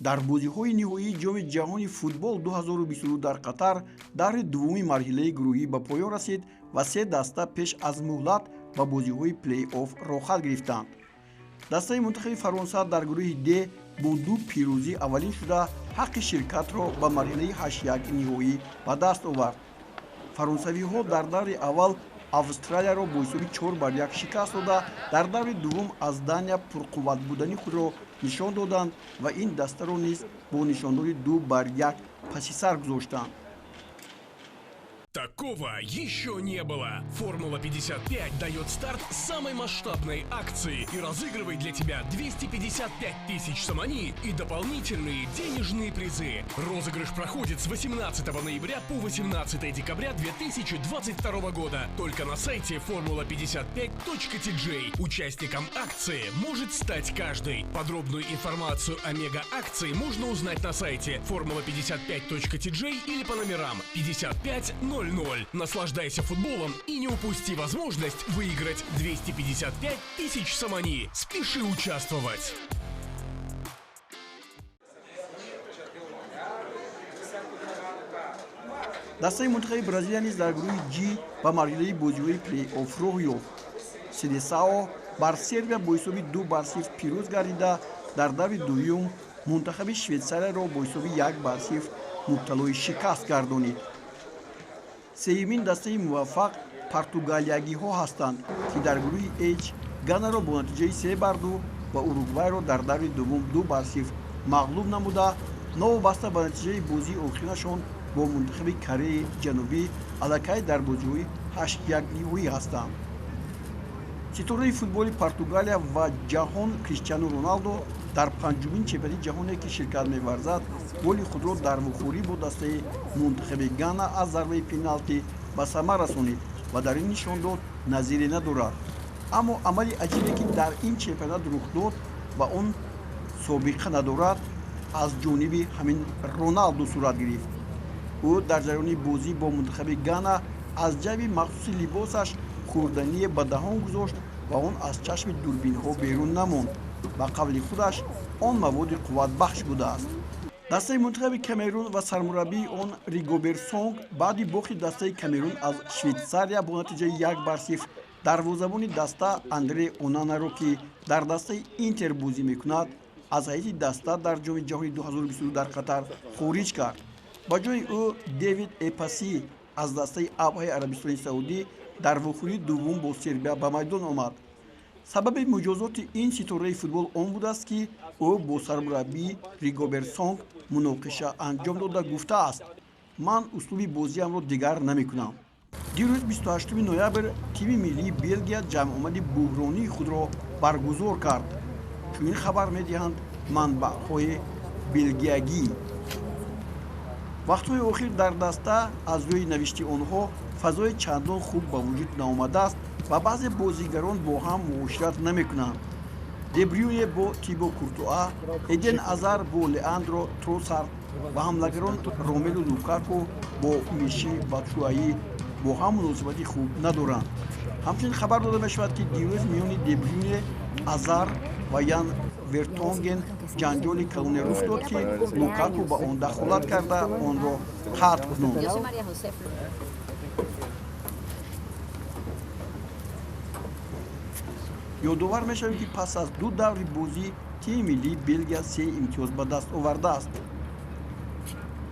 Дар бозиҳои ниҳоии Ҷоми ҷаҳони футбол 2022 дар Қатар даври дуввуми марҳилаи гурӯҳӣ ба поён расид ва се даста пеш аз муҳлат ба бозиҳои плей-офф роҳхат гирифтанд. Дастаи мунтахаби Фаронса дар гурӯҳи Д бо ду пирӯзӣ аввалин шуда, ҳаққи ширкатро ба марҳилаи ҳаштяк ниҳоӣ ба даст овард. Фаронсавиҳо дар даври аввал Австралияро бо ҳисоби 4-1 шикаст дода, дар даври дуввум аз Дания пурқувват будани худро нишон доданд ва ин дастаро низ бо нишондоди 2-1 паси сар гузоштанд. Такого еще не было. Формула 55 дает старт самой масштабной акции и разыгрывает для тебя 255 тысяч сомони и дополнительные денежные призы. Розыгрыш проходит с 18 ноября по 18 декабря 2022 года. Только на сайте formula55.tj. Участником акции может стать каждый. Подробную информацию о мега-акции можно узнать на сайте formula55.tj или по номерам 55 00. Наслаждайся футболом и не упусти возможность выиграть 255 тысяч сомони. Спеши участвовать! Дастаи мунтахаби Бразилия низ дар гурӯҳи Ҷ ба марҳилаи бозиҳои плей-офф роҳ ёфт. Селесао бар Сербия бо ҳисоби 2-0 пирӯз гардида, дар даври дуюм мунтахаби Швейтсарияро бо ҳисоби 1-0 мубталои шикаст гардонид. Сеюмин дастаи муваффақ португалиягиҳо ҳастанд, ки дар гурӯҳи H Ганаро бо натиҷаи 3-2 ва Уругвайро дар даври дуввум 2-0 мағлуб намуда, новобаста ба натиҷаи бозии охиринашон бо мунтахаби Кореяи Ҷанубӣ аллакай дар бозиҳои ҳаштяк ниҳоӣ ҳастанд. Ситораи футболи Португалия ва ҷаҳон Криштиану Роналдо дар панҷумин чемпионати ҷаҳоне, ки ширкат меварзад, голи худро дар вухӯрӣ бо дастаи мунтахаби Гана аз зарбаи пеналти ба самар расонид ва дар ин нишондод назире надорад. Аммо амали аҷибе, ки дар ин чемпионат рух дод ва он собиқа надорад, аз ҷониби ҳамин Роналду сурат гирифт. Ӯ дар ҷараёни бозӣ бо мунтахаби Гана аз ҷайби махсуси либосаш хӯрдание ба даҳон гузошт ва он аз чашми дурбинҳо берун намонд. Ба қавли худаш, он маводи қувватбахш будааст. Дастаи мунтахаби Камерун ва сармураббии он Ригобер Сонг баъди бохти дастаи Камерун аз Швейтсария бо натиҷаи 1-0 дарвозабони даста Андре Онанаро, ки дар дастаи Интер бозӣ мекунад, аз ҳайати даста дар Ҷоми ҷаҳони 2022 дар Қатар хориҷ кард. Ба ҷои ӯ Девид Эпаси аз дастаи Абҳаи Арабистони Саудӣ дар вухӯрии дуввум бо Сербия ба майдон омад. Сабаби муҷозоти ин ситораи футбол он будааст, ки ӯ бо сармураббӣ Ригобер Сонг муноқиша анҷом дода гуфтааст: «Ман услуби бозиамро дигар намекунам». Дирӯз, 28 ноябр, тими миллии Белгия ҷамъомади буҳронии худро баргузор кард. Чунин хабар медиҳанд манбаъҳои белгиягӣ. Вақтҳои охир дар даста, аз рӯи навишти онҳо, фазои чандон хуб ба вуҷуд наомадааст ва баъзе бозигарон бо ҳам муошират намекунанд. Дебрюне бо Тибо Куртуа, Эден Азар бо Леандро Тросард ва ҳамлагарон Ромелу Лукаку бо Миши Батшуаи бо ҳам муносибати хуб надоранд. Ҳамчунин хабар дода мешавад, ки дирӯз миёни Дебрюне, Азар ва Ян Вертонген ҷанҷоли калоне рух дод, ки Лукаку ба он дахолат карда, онро қатъ кунонд. Ёдовар мешавем, ки пас аз ду даври бозӣ тими миллии Белгия се имтиёз ба даст овардааст.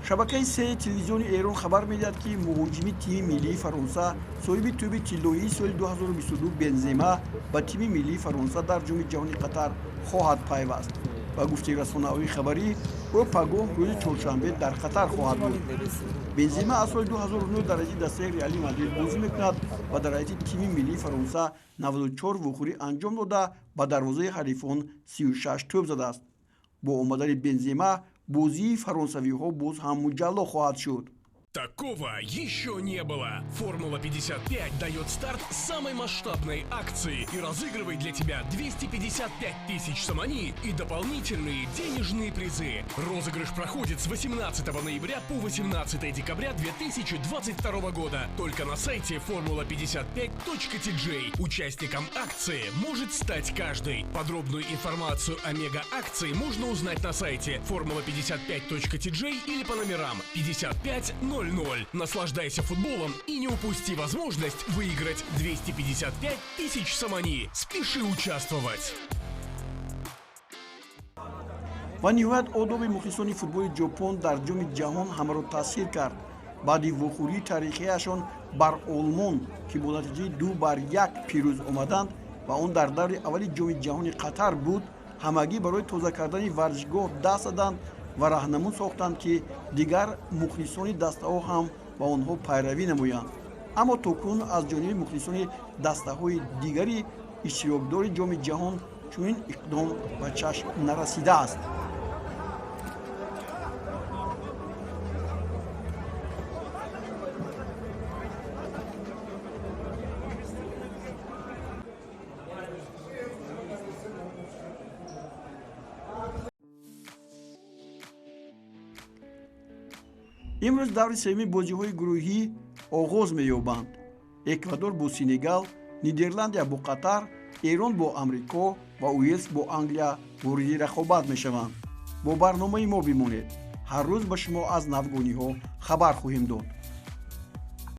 Шабакаи се телевизиони Эрон хабар медиҳад, ки муҳоҷими тими миллии Фаронса, соҳиби тӯби тиллоии соли 2022 Бензема ба тими миллии Фаронса дар Ҷоми ҷаҳони Қатар хоҳад пайваст. Ба гуфтаи расонаҳои хабарӣ, ӯ пагоҳ, рӯзи чоршанбе, дар Қатар хоҳад буд. Бензема аз соли 2009 дар ҳайати дастаи Реали Мадрид бозӣ мекунад ва дар ҳайати тими миллии Фаронса 94 вухӯрӣ анҷом дода, ба дарвозаи ҳарифон 36 тӯб задааст. Бо омадани Бензема бозии фаронсавиҳо боз ҳам муҷалло хоҳад шуд. Такого еще не было. Формула 55 дает старт самой масштабной акции и разыгрывает для тебя 255 тысяч сомони и дополнительные денежные призы. Розыгрыш проходит с 18 ноября по 18 декабря 2022 года. Только на сайте formula55.tj. Участником акции может стать каждый. Подробную информацию о мега-акции можно узнать на сайте formula55.tj или по номерам 55 00. Наслаждайся футболом и не упусти возможность выиграть 255 тысяч сомони. Спеши участвовать! Ва ниҳоят, одоби мухлисони футболи Ҷопон дар Ҷоми ҷаҳон ҳамаро таъсир кард. Баъди вохӯрии таърихияшон бар Олмон, ки бо натиҷаи 2-1 пирӯз омаданд ва он дар даври аввали Ҷоми ҷаҳони Қатар буд, ҳамагӣ барои тоза кардани варзишгоҳ даст заданд ва раҳнамун сохтанд, ки дигар мухлисони дастаҳо ҳам ба онҳо пайравӣ намоянд. Аммо то кунун аз ҷониби мухлисони дастаҳои дигари иштирокдори Ҷоми ҷаҳон чунин иқдом ба чашм нарасидааст. Имрӯз даври сеюми бозиҳои гурӯҳӣ оғоз меёбанд. Эквадор бо Сенегал, Нидерландия бо Қатар, Эрон бо Амрико ва Уелс бо Англия вориди рақобат мешаванд. Бо барномаи мо бимонед, ҳар рӯз ба шумо аз навгониҳо хабар хоҳем дод.